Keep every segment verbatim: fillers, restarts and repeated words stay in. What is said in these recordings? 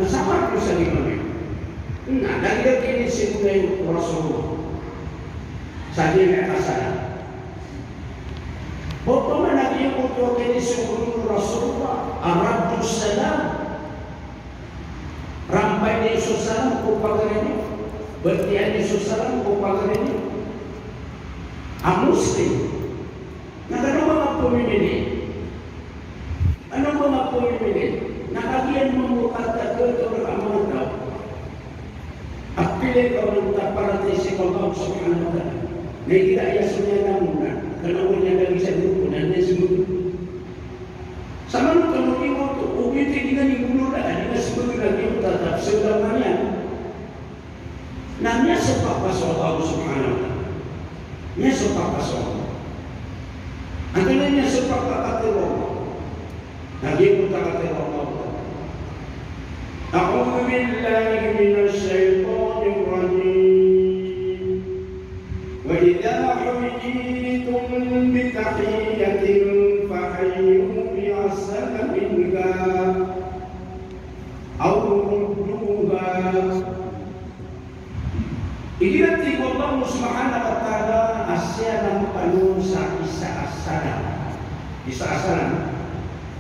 Sa kapos a di kami. Na, lagid a kinisimba o Rasulullah sa di niyan kasala. Opama na giyoto a kinisimba o Rasulullah a raddus salam. Rampay niyo so salam ko pagari niyo. Batiya niyo so salam ko pagari niyo a Muslim. Na kano ba nga pmimili? Ano ba nga pmimili? Na kagiya mambo katagad o rk a manga taw a piliya ka on a taparatiyaya sii ko Allah subhanahu wa ta'ala. Na igira aya so niyan langowan, kna o niyan lagid sa grupo na niyan smbag. Sa manoto mo giyoto, o giyoto i di niyan ingolawla, a di niyan smbag na giyoto a tatap sa ulama niyan. Na miyasopak ka so Allah subhanahu wa ta'ala. Miyasopak ka so Allah. Antonaa i miyasopak ka, katharo o Allah? Na giyoto a katharo o Allah. أعوذ بالله من الشيطان الرجيم. وإذا حييتم بتحية فحيوا بأحسن منها أو ردوها. Igira tig o Allah subhanahu wa ta'ala a siyalam kano sa isa a salam. Isa a salam.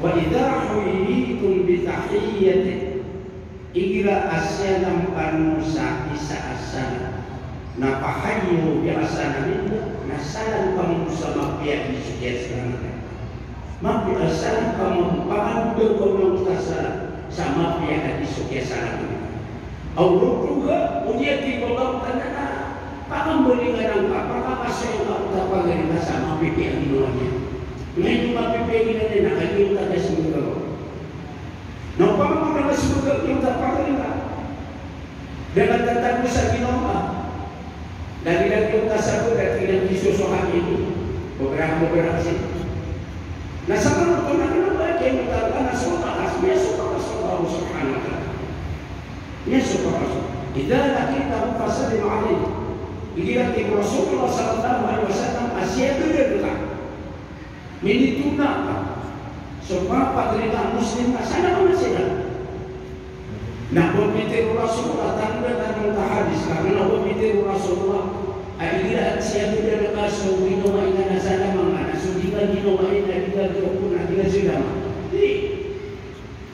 وإذا حييتم بتحية. Igira a siyalam kano sa isa a salam. Na فحيوا بأحسن منها. Na salam kano sa mapiya i so kiyasalam. Mapiya a salam kano, pakandodan kano sa salam sa mapiya a di so kiyasalam. أو ردوها, odi na tig o Allah Ta'ala na pakambalingan angka, pakakasoy angka ko pagari ngka sa mapipiya a ginawa niyan. Na ino mapipiya a ginawa niyan, na kagiya ka da smbag. Na opama ka da smbag, giyoto a pagari ngka. Da ngka tatago sa ginawa ngka. Lagid-lagid o kasabot a tig iyan a di so so haki ini. Bobra, bobra kasi. Na sa manoto na kna ba giyoto a so takas, miyasopak ka so Allah subhanahu wa ta'ala. Miyasopak ka so. إذا لقيته فسلم عليه. Igira tig o Rasulullah sallallahu alaihi wasallam a siyagadan ka, minitona ka so pagari ngka a Muslim ka, salam ka siran. Na pitharo o Rasulullah, tanto na tanto a hadis ka, na pitharo o Rasulullah a igira siyagadan ka so ginawa iyan na salam ka, na so di ngka ginawa iyan na di ngka ginawa, na di ngka salam. Di.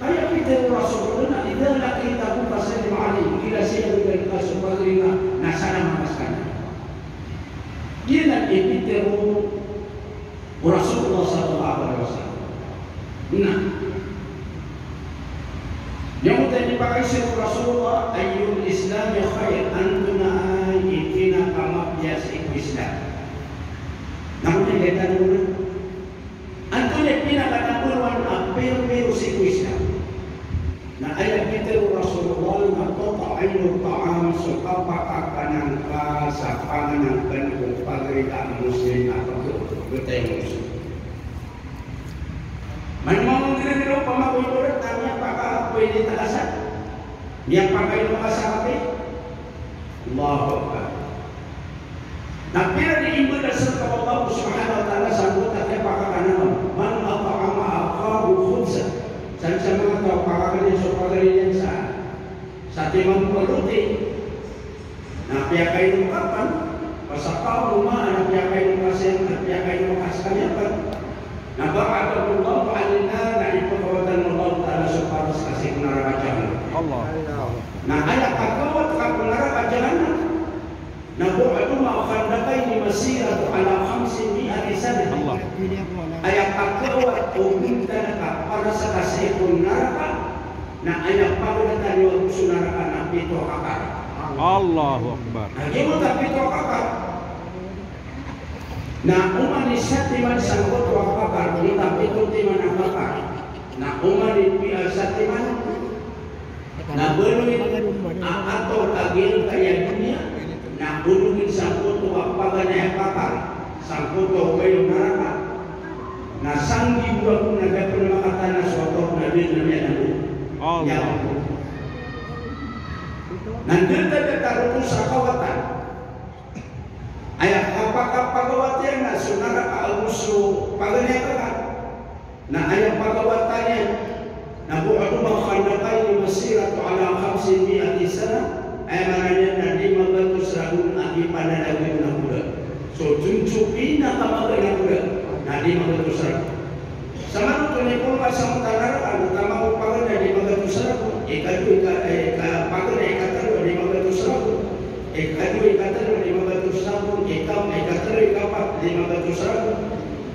Aya pitharo o Rasulullah na, إذا لقيته فسلم عليه, igira siyagadan ka so pagari ngka na salam ka skaniyan. Giyanan i pitharo o Rasulullah sallallahu alaihi wasallam. Na, giyangkoto i pakaisa o Rasulullah, أي الإسلام خير, antonaa i pinakamapiya sii ko Islam. Na, giyangkoto i Antonaa i pinaka number one a pirbir sii ko Islam? Na aya pitharo o Rasulullah na تطعيم الطعام, so kapakakan angka sa pangnngkn ko pagari ngka a Muslim a pagari ngka a Muslim. Mano mambo ngka ron opama ko ibarat na miyapakakoy di tagasan, miyapakainom ka sa kape. Allahu Akbar. Na pira di imbal a sangka o Allah subhanahu wa ta'ala sangkoto a kiyapakakan on. من أطعم أخاه خبزا. Sa manga taw a pakakan iyan so pagari niyan sa, sa timan ko roti. Na piyakainom ka pn, وسقاه ماء, na piyakainom ka siyan, na piyakainom ka skaniyan pn. Na بعده الله عن النار, na ipkawatan o Allah ta'ala so paras ka sii ko naraka jahannam. Allah. Na aya kakawat ka ko naraka jahannam na بعد ما خندقين مسيرة على خمسمائة سنة. Allah. Aya kakawat o gontan ka paras ka sii ko naraka na aya pagntan iyan ago so naraka na pito a kakar. Allahu Akbar. Na giyoto a pito a kakar na oman i satiman sangkoto a kakar, giyoto a pito timan a kakar. Na oman i pi-, ah, satiman na baloy a ator a giyangkaya doniya, na ologin sangkoto a paganay a kakar, sangkoto a bayo naraka, na sanggibo ago na da pn makatana so ator na da dn a miyadango. Allah. Na da dn a datar oto sa kawatan. Aya kapakapagawat iyan na so naraka ago so paganay a kakar. Na aya pagawatan iyan na بعد ما خندقين مسيرة على lima gatos ragon.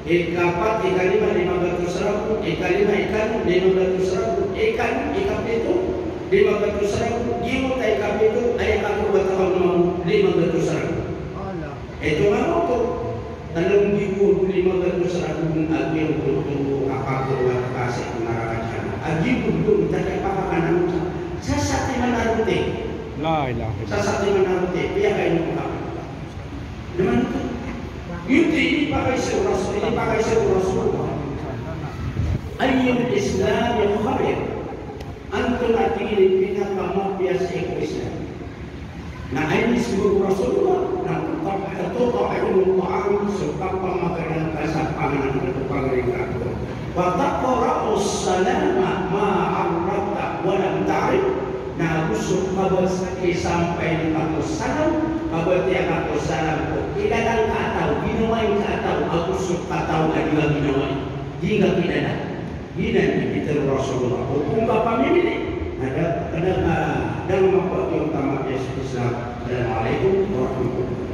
Ikapat, ikalima, lima gatos ragon. Ikalima, ikanem, lima gatos ragon. Ikanem, ikapito, lima gatos ragon. Giyoto a ikapito, aya katorog a taw mambo, lima gatos ragon. Ito nga oto, talo nggibo lima gatos ragon a giyoto a katorog a takas sii ko naraka jahannam. A giyoto, giyoto, aya pakakana on sa, sa satiman a roti. La ilaha illallah. Sa satiman a roti, piyakaino ko kapito. Naman ito. Ito, inipakaiza o Rasul, inipakaiza o Rasulullah. Ayyul Islami khair. Antonaa, tig iyan, i pinakamapiya sii ko Islam? Na aya iniiza o Rasulullah na tut'imut ta'am, so kapamagaran ka sa panganan ko pagari ka ko. Wa taqra'us salama ma 'arafta wa lam ta'rif. Na ago so kabatiya, isampay ngka ko salam, kabatiya ka ko salam ko kilala ngka a taw, ginawai ngka a taw, ago so kataw a di ka ginawai, di ngka kilala. Giyanan i pitharo o Rasulullah. O phoon ka pamimili, na da, da, da, da nga mapatiyong ta mapiya sa Islam. Assalamu alaikum warahmatullahi wabarakatuh.